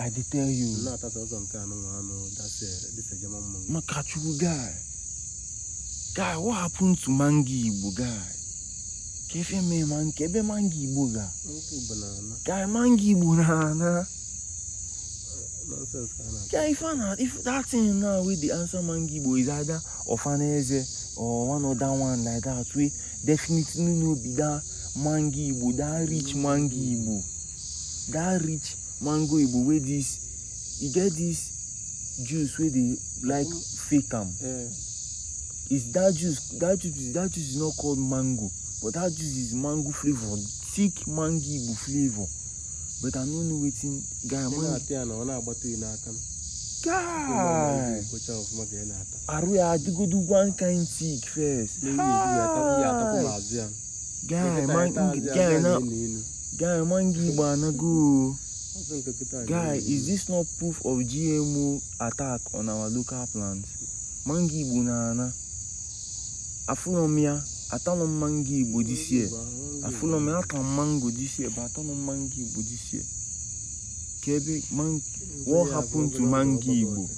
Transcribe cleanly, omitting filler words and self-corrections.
I dey tell you. Na-ata sọsọ nke anụ nwa anụ, that's this German mango. Maka Chukwu, guy, guy, what happened to mango Igbo, guy? Ka ife mee man ka ebe mango Igbo ga? Mango Igbo na-ana. Guy, mango Igbo na-ana. Nonsense ka a na-ata. Guy, if na if that thing now wey dey answer mango Igbo is either Ofaneze or one other one like that wey definitely no be that mango Igbo, that rich mango Igbo, that rich mango Igbo wey this e get this juice wey dey like fake am. Is that juice, that juice is not called mango, but that juice is mango flavour, thick mango Igbo flavour, but I no know wetin, guy. Ị Mango na-ata ya na ọ na-agbata gị n'aka. Guy. Kpocha ọfụma ka ị na-ata. Arụ ya adịgodu one kind thick first. N'ihe eju ya ata, ihe atakwu ma azụ ya. Guy, Nkịta man ịta azụ ya, guy azụ na ya na-enu inu. Guy, mango Igbo anago o. Azụ nke kịta Guy, na-enu is inu. this not proof of GMO attack on our local plants? Mango Igbo na-ana. Afụlọ m ya, atalọ m mango Igbo this year. Afụlọ m ya, ata m mango this year, but atalọ m mango Igbo this year. Ka ebe man, what happened to mango Igbo?